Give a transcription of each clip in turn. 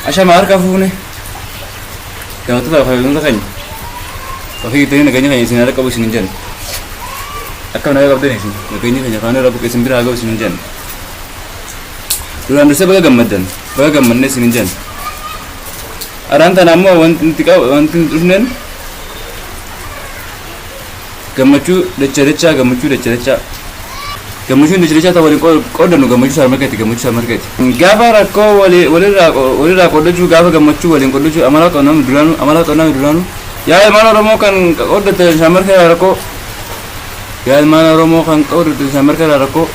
Ashama harka fuune. Daawwattoota kabajamtoota keenya. Ofii giddanii nageenya keenya isin haala qabu isin hin jennu. Akkam nagaa qabdan isin nageenya keenya kaan irraa buqqee isin bira haa ga'u isin hin jennu. Duraan dursee baga gammaddan baga gammannee isin hin jennu. Araan tana ammoo wanti nuti qabu wanti nuti dhufneen gammachuu dacha dachaa gammachuu dacha dachaa gammachuun dacha dachaa ta'u waliin qooddannu gammachuu saarmarkeeti gammachuu saarmarkeeti. Gaafa rakkoo walirraa walirraa qooddachuu gaafa gammachuu waliin qooddachuu amalaa qabnaa duraanuu amalaa qabnaa duraanuu yaa ilmaan Oromoo kan qooddatan saamarkee rakkoo yaa ilmaan Oromoo kan qooddatan saamarkee rakkoo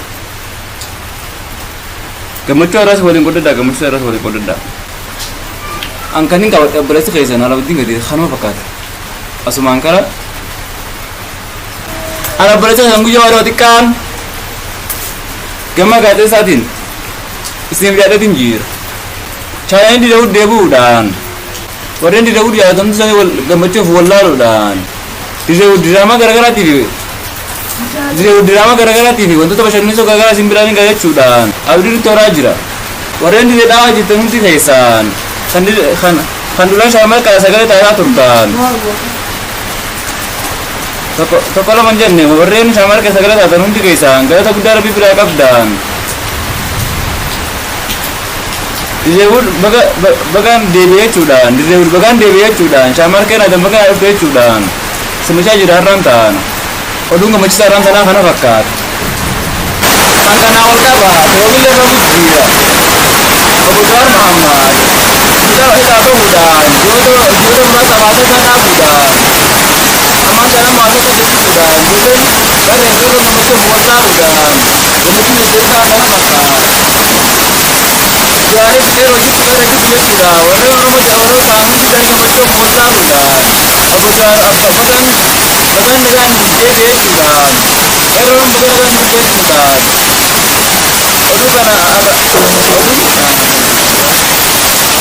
gammachuu har'aas waliin qooddadhaa gammachuu har'aas waliin qooddadhaa. An kan hin qabadhe obboleessi keessan Alaabdiin gadi kanuma fakkaata. Asumaan kara an obboleessa keessan guyyaa waaree xiqqaan gama gaazexeessaatiin isiniif dhiyaadheetiin jira. Chaayinaan dida'uu deebi'uudhaan warreen dida'uu dhiyaatan hundi isaanii wal gammachuuf wallaaluudhaan dida'uu diraamaa garaagaraatii fi dida'uu diraamaa garaagaraatii fi wantoota bashannansiisoo garaagaraa isin biraan hin jechuudhaan abdii nutti horaa jira. Warreen didee dhaabaa jirtan hundi keessaan kan kan kan duraan shaamarqaa sagalee taataa turtan. Tokko tokko lama hin jenne warreen shaamarqaa sagalee taatan hundi keessaan galata guddaa rabbii biraa qabdan. Dirreewwan baga bagaan deebi'ee jechuudhaan dirreewwan bagaan deebi'ee jechuudhaan shaamarqeen adan bagaan dhufte jechuudhaan simachaa jira har'aan ta'an oduun gammachiisaa har'aan tanaa kana fakkaata. Kan kanaa ol qaba toobillee irra guddiira. Obbo Jawaar Mahammad hidhaa hidhaa bahuudhaan ji'oota ji'oota muraasa baasee isaa dhaabuudhaan ammaan kana maasota jechuudhaan ijoolleen qarree qeerroo gammachuuf wallaaluudhaan gammachuun jajjabeessaa kana fakkaata. Jawaaris qeerroo jirtu qarree jirtu jechuudha warreen Oromoo warroota ta'an hundi isaanii gammachuuf wallaaluudhaan obbo Jawaar bagaan bagaan nagaan deebi'e jechuudhaan qeerroon baga nagaan dhufte jechuudhaan oduu kana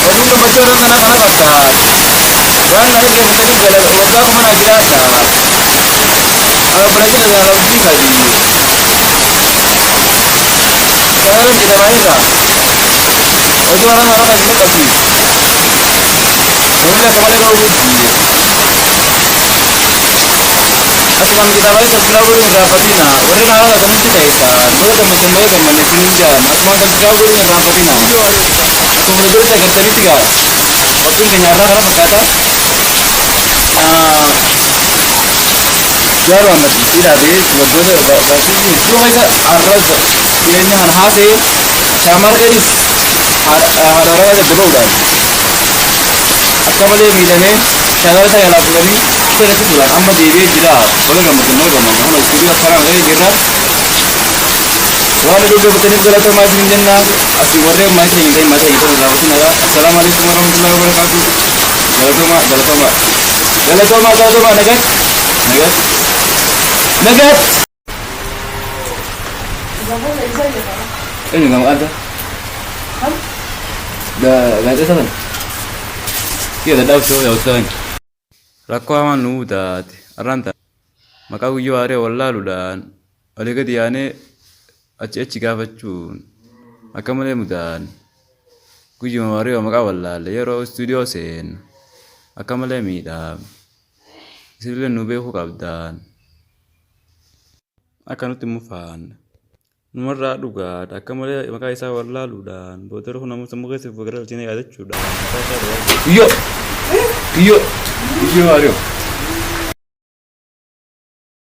oduun gammachuu irra kanaa kana fakkaata. Waan na dhaggeeffataniif waggaa kuma naa jiraadha. Obboleessa keessan Abdii Kadiir. Sagaleen jedhama irra. Oduu haraa haraa kan isin qabsiisu. Namni akka malee ga'uu guddi. Asumaan kitaabaalee subscribe godhuun hin irraanfatina. Warreen haaraa taatan hundi keessan baga gammaddan baga gammanne isiniin jedhan. Asumaan subscribe godhuun hin irraanfatina. Akkuma duratti agartanitti gaa qophiin keenya har'aa kana fakkaata. Jawaar Mohaammed hidhaa fi waggoota baatii hedduu keessa har'a jireenya kana haasa'e shaamarreenis haadha warraa daddabaluudhaan akka malee miidhamee shaakala isaa jalaa fuudhanii isa irratti fuudhan amma deebi'ee jira. Baga gammaddan baga gammaddan kun istuudiyoo akkanaa gahee jirra. Waan dhaggeeffataniif galatoomaa isin jenna. Asii warreen maatii keenya ta'in maatii keenya ta'in raawwatin nagaa. Assalaamu alaikum warahmatullahi wabarakatuh. Galatoomaa galatoomaa. Galatoomaa galatoomaa nagaatti. Nagaatti. Nagaatti. Eenyu gama adda? Gaazexeessaa sana. Kiyya dadhaabsoo yaa'usaa kan. Rakkoo hamaan nu mudate har'aan tana maqaa Guyyoo Waaree wallaaluudhaan olii gadi yaanee achi achi gaafachuun akka malee mudaan Guyyuma Waaree maqaa wallaalle yeroo istuudiyoo seennu akka malee miidhaamne isinillee nu beekuu qabdaan akka nutti hin mufaanne. Numarraa dhugaadha. Akka malee maqaa isaa wallaaluudhaan boodarra kun ammoo sammuu keessa of garagalchinee yaadachuudhaan maqaa isaa dhugaa. Guyyoo! Guyyoo! Guyyoo Waariyoo!